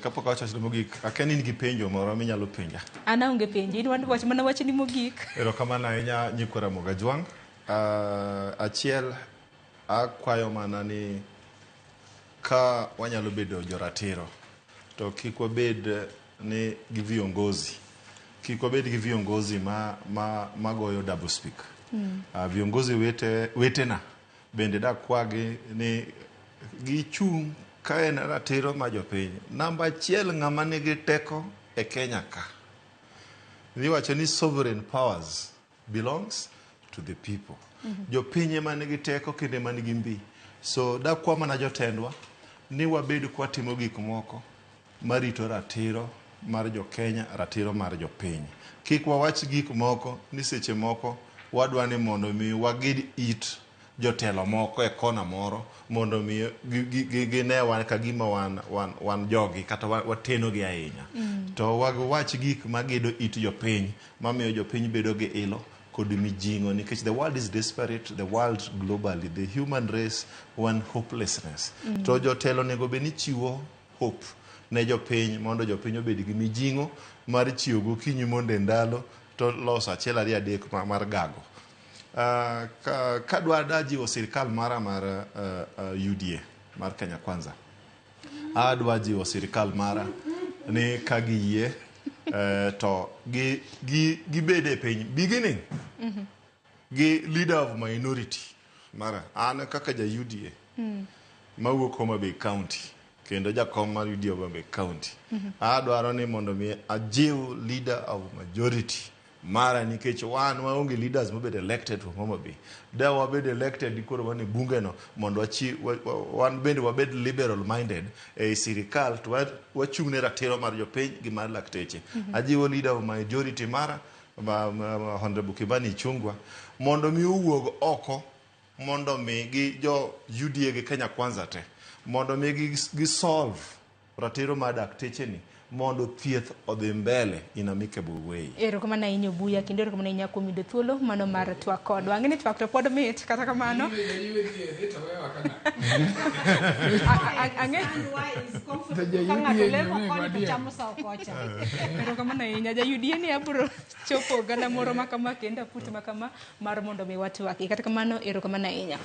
Kapok awacho wachna mogik, akia ni in gi penjo moro minyalo penja. An aonge penjo, in wach mana wachni mogik. Erokamano ahinya nyikwa Ramogi Ajwang'. Achiel akwayo mana ni ka wanyalo bedo joratiro to kik wabed ni gi viongozi kik wabed gi viongozi ma, ma, magoyo double speak. Viongozi wetena bende dakwagi ni gichung' ka en ratiro ma jopiny. Namba achiel ng'ama nigi teko e Kenya ka. Iwacho ni sovereign powers belongs to the people. Jopiny ema nigi teko kendo ema nigi mbi. So dakwa mana jotendwa ni wabed kwatimo gik moko marito ratiro mar jo-Kenya, ratiro mar jopiny. Kik wawach gik moko ni seche moko wadwa ni mondo mi wagid it jotelo moko e kona moro mondo mi gine wan ka gima wan, wan, wan jogi kata wateno gi ahinya. To wawach gik magedo it jopiny mamiyo jopiny bedo gi ilo kod mijing'o nikech the world is desperate, the world globally, the human race wan hopelessness. To jotelo onego bed ni chiwo hope ne jopiny mondo jopiny obed gi mijing'o mar chiewo gokinyi mondo e ndalo to loso achiel ariyo adek mar gago. Kadwa dajiwo sirikal mara mar UDA mar Kenya Kwanza, adwa jiwo sirikal mara ni ka giyie to gibed e piny beginning gi leader of minority mara an kaka ja UDA mawuok Homa Bay County kendo jakom mar UDA Homa Bay County adwaro ni mondo mi ajiw leader of majority mara nikech wan waonge leaders mobed elected from Homa Bay. Da wabed elected koro wan e bunge no mondo wachi, wan bende wabed liberal minded ei sirikal to wachung' ne ratiro mar jopiny gi mar lakteche. Ajiwo leader of majority mara ma Honorable Kimani Ichung'wa mondo mi owuog oko mondo mi gi jo UDA gi Kenya Kwanza te mondo mi gi solve ratiro mar dakteche ni mondo thieth odhi mbele in amicable way. Erokamano ahinya Obuya, kendo erokamano ahinya kuom yudo thuolo mano mar twak kodwa. Ang'e ni twak to pod mit, kata kamano. Ang'e Ka ng'ato lemo koni to chamo sawo kocha. Erokamano ahinya. Ja UDA ni abro chopo oganda moro ma kama kendo aput ma kama mar mondo mi watwaki. Kata kamano erokamano ahinya.